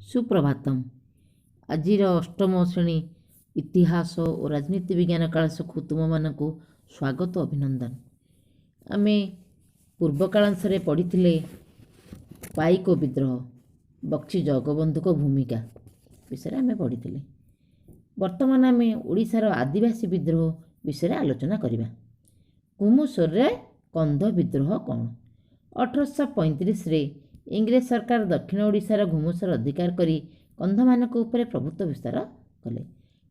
ସୁପ୍ରଭାତମ୍। ଆଜିର ଅଷ୍ଟମ ଶ୍ରେଣୀ ଇତିହାସ ଓ ରାଜନୀତି ବିଜ୍ଞାନ କ୍ଲାସକୁ ତୁମମାନଙ୍କୁ ସ୍ୱାଗତ ଅଭିନନ୍ଦନ। ଆମେ ପୂର୍ବ କାଳାଂଶରେ ପଢ଼ିଥିଲେ ପାଇକ ବିଦ୍ରୋହ, ବକ୍ସି ଜଗବନ୍ଧୁଙ୍କ ଭୂମିକା ବିଷୟରେ ଆମେ ପଢ଼ିଥିଲେ। ବର୍ତ୍ତମାନ ଆମେ ଓଡ଼ିଶାର ଆଦିବାସୀ ବିଦ୍ରୋହ ବିଷୟରେ ଆଲୋଚନା କରିବା। ଘୁମୁସରରେ କନ୍ଧ ବିଦ୍ରୋହ କ'ଣ? 1835ରେ ଇଂରେଜ ସରକାର ଦକ୍ଷିଣ ଓଡ଼ିଶାର ଘୁମୁସର ଅଧିକାର କରି କନ୍ଧମାନଙ୍କ ଉପରେ ପ୍ରଭୁତ୍ୱ ବିସ୍ତାର କଲେ।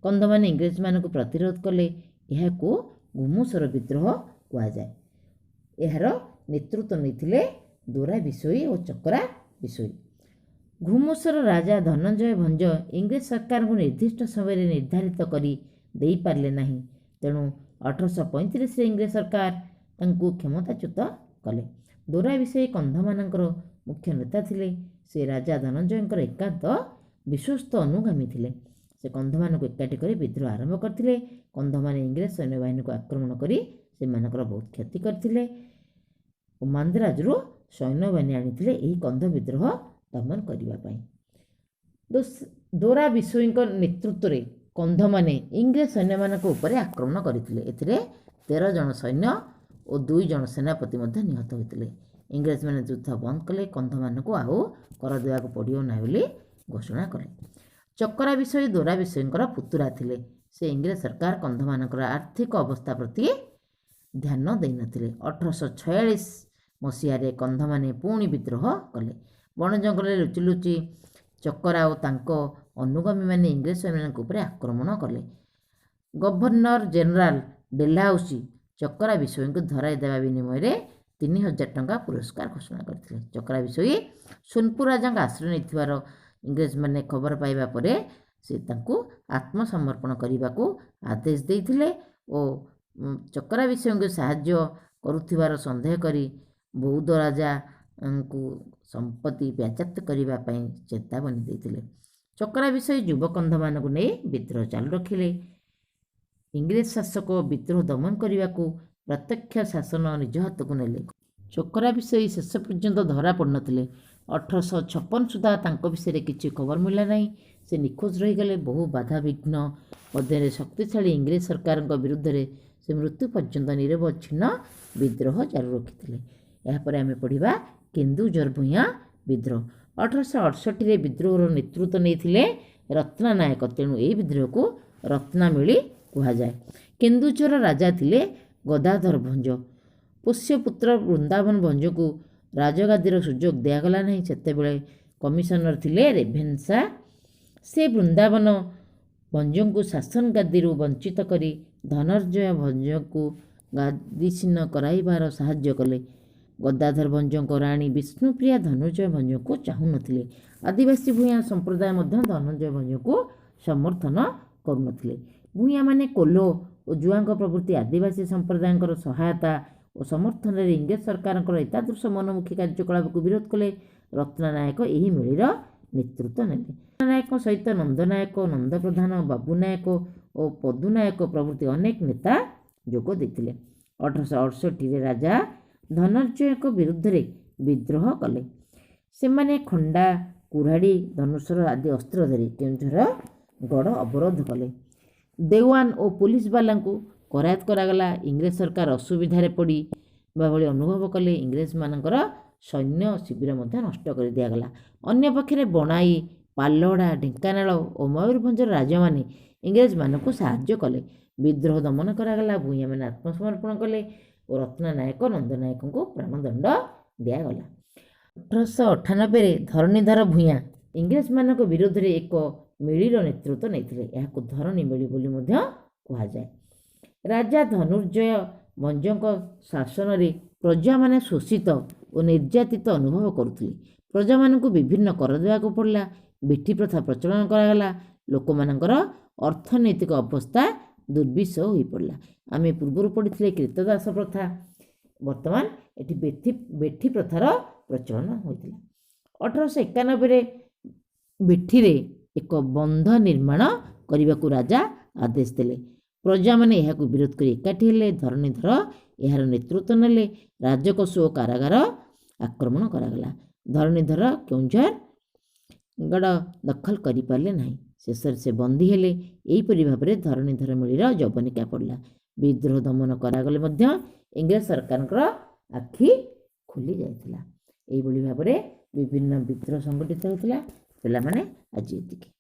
କନ୍ଧମାନେ ଇଂରେଜମାନଙ୍କୁ ପ୍ରତିରୋଧ କଲେ। ଏହାକୁ ଘୁମୁସର ବିଦ୍ରୋହ କୁହାଯାଏ। ଏହାର ନେତୃତ୍ୱ ନେଇଥିଲେ ଦୋରା ବିଶୋଇ ଓ ଚକରା ବିଶୋଇ। ଘୁମୁସର ରାଜା ଧନଞ୍ଜୟ ଭଞ୍ଜ ଇଂରେଜ ସରକାରଙ୍କୁ ନିର୍ଦ୍ଦିଷ୍ଟ ସମୟରେ ନିର୍ଦ୍ଧାରିତ କରି ଦେଇପାରିଲେ ନାହିଁ। ତେଣୁ 1835ରେ ଇଂରେଜ ସରକାର ତାଙ୍କୁ କ୍ଷମତାଚ୍ୟୁତ କଲେ। ଦୋରା ବିଶୋଇ କନ୍ଧମାନଙ୍କର ମୁଖ୍ୟ ନେତା ଥିଲେ। ସେ ରାଜା ଧନଞ୍ଜୟଙ୍କର ଏକାନ୍ତ ବିଶ୍ୱସ୍ତ ଅନୁଗାମୀ ଥିଲେ। ସେ କନ୍ଧମାନଙ୍କୁ ଏକାଠି କରି ବିଦ୍ରୋହ ଆରମ୍ଭ କରିଥିଲେ। କନ୍ଧମାନେ ଇଂରେଜ ସୈନ୍ୟବାହିନୀକୁ ଆକ୍ରମଣ କରି ସେମାନଙ୍କର ବହୁତ କ୍ଷତି କରିଥିଲେ ଓ ମାନ୍ଦ୍ରାଜରୁ ସୈନ୍ୟବାହିନୀ ଆଣିଥିଲେ ଏହି କନ୍ଧ ବିଦ୍ରୋହ ଦମନ କରିବା ପାଇଁ। ଦୋରା ବିଶୋଇଙ୍କ ନେତୃତ୍ୱରେ କନ୍ଧମାନେ ଇଂରେଜ ସୈନ୍ୟମାନଙ୍କ ଉପରେ ଆକ୍ରମଣ କରିଥିଲେ। ଏଥିରେ 13 ଜଣ ସୈନ୍ୟ ଓ 2 ଜଣ ସେନାପତି ମଧ୍ୟ ନିହତ ହୋଇଥିଲେ। ଇଂରେଜମାନେ ଯୁଦ୍ଧ ବନ୍ଦ କଲେ। କନ୍ଧମାନଙ୍କୁ ଆଉ କର ଦେବାକୁ ପଡ଼ିବ ନାହିଁ ବୋଲି ଘୋଷଣା କଲେ। ଚକରା ବିଶୋଇ ଦୋରା ବିଶୋଇଙ୍କର ପୁତୁରା ଥିଲେ। ସେ ଇଂରେଜ ସରକାର କନ୍ଧମାନଙ୍କର ଆର୍ଥିକ ଅବସ୍ଥା ପ୍ରତି ଧ୍ୟାନ ଦେଇନଥିଲେ। 1846 ମସିହାରେ କନ୍ଧମାନେ ପୁଣି ବିଦ୍ରୋହ କଲେ। ବଣ ଜଙ୍ଗଲରେ ଲୁଚି ଲୁଚି ଚକରା ଓ ତାଙ୍କ ଅନୁଗାମୀମାନେ ଇଂରେଜ ସୈନ୍ୟମାନଙ୍କ ଉପରେ ଆକ୍ରମଣ କଲେ। ଗଭର୍ଣ୍ଣର ଜେନେରାଲ ଡେଲହାଉସି ଚକରା ବିଶୋଇଙ୍କୁ ଧରାଇ ଦେବା ବିନିମୟରେ 3000 ଟଙ୍କା ପୁରସ୍କାର ଘୋଷଣା କରିଥିଲେ। ଚକରା ବିଶୋଇ ସୋନପୁର ରାଜାଙ୍କ ଆଶ୍ରୟ ନେଇଥିବାର ଇଂରେଜମାନେ ଖବର ପାଇବା ପରେ ସେ ତାଙ୍କୁ ଆତ୍ମସମର୍ପଣ କରିବାକୁ ଆଦେଶ ଦେଇଥିଲେ ଓ ଚକରା ବିଶୋଇଙ୍କୁ ସାହାଯ୍ୟ କରୁଥିବାର ସନ୍ଦେହ କରି ବୌଦ୍ଧ ରାଜାଙ୍କୁ ସମ୍ପତ୍ତି ବାଜ୍ୟାପ୍ତ କରିବା ପାଇଁ ଚେତାବନୀ ଦେଇଥିଲେ। ଚକରା ବିଶୋଇ ଯୁବ କନ୍ଧମାନଙ୍କୁ ନେଇ ବିଦ୍ରୋହ ଚାଲୁ ରଖିଲେ। ଇଂରେଜ ଶାସକ ବିଦ୍ରୋହ ଦମନ କରିବାକୁ ପ୍ରତ୍ୟକ୍ଷ ଶାସନ ନିଜ ହାତକୁ ନେଲେ। ଚକରା ବିଶୋଇ ଶେଷ ପର୍ଯ୍ୟନ୍ତ ଧରା ପଡ଼ିନଥିଲେ। 1856 ସୁଦ୍ଧା ତାଙ୍କ ବିଷୟରେ କିଛି ଖବର ମିଳିଲା ନାହିଁ। ସେ ନିଖୋଜ ରହିଗଲେ। ବହୁ ବାଧାବିଘ୍ନ ମଧ୍ୟରେ ଶକ୍ତିଶାଳୀ ଇଂରେଜ ସରକାରଙ୍କ ବିରୁଦ୍ଧରେ ସେ ମୃତ୍ୟୁ ପର୍ଯ୍ୟନ୍ତ ନିରବଚ୍ଛିନ୍ନ ବିଦ୍ରୋହ ଜାରି ରଖିଥିଲେ। ଏହାପରେ ଆମେ ପଢ଼ିବା କେନ୍ଦୁଝର ଭୂୟାଁ ବିଦ୍ରୋହ। 1868ରେ ବିଦ୍ରୋହର ନେତୃତ୍ୱ ନେଇଥିଲେ ରତ୍ନା ନାୟକ। ତେଣୁ ଏହି ବିଦ୍ରୋହକୁ ରତ୍ନାମିଳି କୁହାଯାଏ। କେନ୍ଦୁଝର ରାଜା ଥିଲେ ଗଦାଧର ଭଞ୍ଜ। ପୋଷ୍ୟପୁତ୍ର ବୃନ୍ଦାବନ ଭଞ୍ଜକୁ ରାଜଗାଦିର ସୁଯୋଗ ଦିଆଗଲା ନାହିଁ। ସେତେବେଳେ କମିଶନର ଥିଲେ ରେଭେନ୍ସା। ସେ ବୃନ୍ଦାବନ ଭଞ୍ଜଙ୍କୁ ଶାସନ ଗାଦିରୁ ବଞ୍ଚିତ କରି ଧନଞ୍ଜୟ ଭଞ୍ଜଙ୍କୁ ଗାଦିସୀନ କରାଇବାର ସାହାଯ୍ୟ କଲେ। ଗଦାଧର ଭଞ୍ଜଙ୍କ ରାଣୀ ବିଷ୍ଣୁପ୍ରିୟା ଧନଞ୍ଜୟ ଭଞ୍ଜଙ୍କୁ ଚାହୁଁନଥିଲେ। ଆଦିବାସୀ ଭୂୟାଁ ସମ୍ପ୍ରଦାୟ ମଧ୍ୟ ଧନଞ୍ଜୟ ଭଞ୍ଜଙ୍କୁ ସମର୍ଥନ କରୁନଥିଲେ। ଭୂୟାଁମାନେ କୋଲ୍ହୋ ଓ ଜୁଆଙ୍ଗ ପ୍ରଭୃତି ଆଦିବାସୀ ସମ୍ପ୍ରଦାୟଙ୍କର ସହାୟତା ଓ ସମର୍ଥନରେ ଇଂରେଜ ସରକାରଙ୍କର ଏତାଦୃଶ ମନମୁଖୀ କାର୍ଯ୍ୟକଳାପକୁ ବିରୋଧ କଲେ। ରତ୍ନା ନାୟକ ଏହି ମେଳିର ନେତୃତ୍ୱ ନେଲେ। ନାୟକଙ୍କ ସହିତ ନନ୍ଦନାୟକ, ନନ୍ଦ ପ୍ରଧାନ, ବାବୁ ନାୟକ ଓ ପଦୁ ନାୟକ ପ୍ରଭୃତି ଅନେକ ନେତା ଯୋଗ ଦେଇଥିଲେ। 1868ରେ ରାଜା ଧନଞ୍ଜୟଙ୍କ ବିରୁଦ୍ଧରେ ବିଦ୍ରୋହ କଲେ। ସେମାନେ ଖଣ୍ଡା, କୁରାଢ଼ୀ, ଧନୁଶର ଆଦି ଅସ୍ତ୍ର ଧରି କେନ୍ଦୁଝର ଗଡ଼ ଅବରୋଧ କଲେ। ଦେୱାନ ଓ ପୋଲିସବାଲାଙ୍କୁ କରାୟତ୍ତ କରାଗଲା। ଇଂରେଜ ସରକାର ଅସୁବିଧାରେ ପଡ଼ିବା ଭଳି ଅନୁଭବ କଲେ। ଇଂରେଜମାନଙ୍କର ସୈନ୍ୟ ଶିବିର ମଧ୍ୟ ନଷ୍ଟ କରି ଦିଆଗଲା। ଅନ୍ୟପକ୍ଷରେ ବଣାଇ, ପାଲଲହଡ଼ା, ଢେଙ୍କାନାଳ ଓ ମୟୂରଭଞ୍ଜର ରାଜାମାନେ ଇଂରେଜମାନଙ୍କୁ ସାହାଯ୍ୟ କଲେ। ବିଦ୍ରୋହ ଦମନ କରାଗଲା। ଭୂୟାଁମାନେ ଆତ୍ମସମର୍ପଣ କଲେ ଓ ରତ୍ନା ନାୟକ, ନନ୍ଦନାୟକଙ୍କୁ ପ୍ରାଣଦଣ୍ଡ ଦିଆଗଲା। 1898ରେ ଧରଣୀଧର ଭୂୟାଁ ଇଂରେଜମାନଙ୍କ ବିରୋଧରେ ଏକ ମେଳିର ନେତୃତ୍ୱ ନେଇଥିଲେ। ଏହାକୁ ଧରଣୀ ମେଳି ବୋଲି ମଧ୍ୟ କୁହାଯାଏ। ରାଜା ଧନୁର୍ଜୟ ଭଞ୍ଜଙ୍କ ଶାସନରେ ପ୍ରଜାମାନେ ଶୋଷିତ ଓ ନିର୍ଯାତିତ ଅନୁଭବ କରୁଥିଲେ। ପ୍ରଜାମାନଙ୍କୁ ବିଭିନ୍ନ କର ଦେବାକୁ ପଡ଼ିଲା। ବେଠି ପ୍ରଥା ପ୍ରଚଳନ କରାଗଲା। ଲୋକମାନଙ୍କର ଅର୍ଥନୈତିକ ଅବସ୍ଥା ଦୁର୍ବିଷହ ହୋଇପଡ଼ିଲା। ଆମେ ପୂର୍ବରୁ ପଢ଼ିଥିଲେ କ୍ରୀତଦାସ ପ୍ରଥା। ବର୍ତ୍ତମାନ ଏଠି ବେଠି ପ୍ରଥାର ପ୍ରଚଳନ ହୋଇଥିଲା। 1891ରେ ବେଠିରେ ଏକ ବନ୍ଧ ନିର୍ମାଣ କରିବାକୁ ରାଜା ଆଦେଶ ଦେଲେ। ପ୍ରଜାମାନେ ଏହାକୁ ବିରୋଧ କରି ଏକାଠି ହେଲେ। ଧରଣୀଧର ଏହାର ନେତୃତ୍ୱ ନେଲେ। ରାଜକୋଷ ଓ କାରାଗାର ଆକ୍ରମଣ କରାଗଲା। ଧରଣୀଧର କେଉଁଝର ଗଡ଼ ଦଖଲ କରିପାରିଲେ ନାହିଁ। ଶେଷରେ ସେ ବନ୍ଦୀ ହେଲେ। ଏହିପରି ଭାବରେ ଧରଣୀଧର ମିଳିର ଯବନିକା ପଡ଼ିଲା। ବିଦ୍ରୋହ ଦମନ କରାଗଲେ ମଧ୍ୟ ଇଂରେଜ ସରକାରଙ୍କର ଆଖି ଖୋଲି ଯାଇଥିଲା। ଏଇଭଳି ଭାବରେ ବିଭିନ୍ନ ବିଦ୍ରୋହ ସଂଗଠିତ ହେଉଥିଲା। ପିଲାମାନେ, ଆଜି ଏତିକି।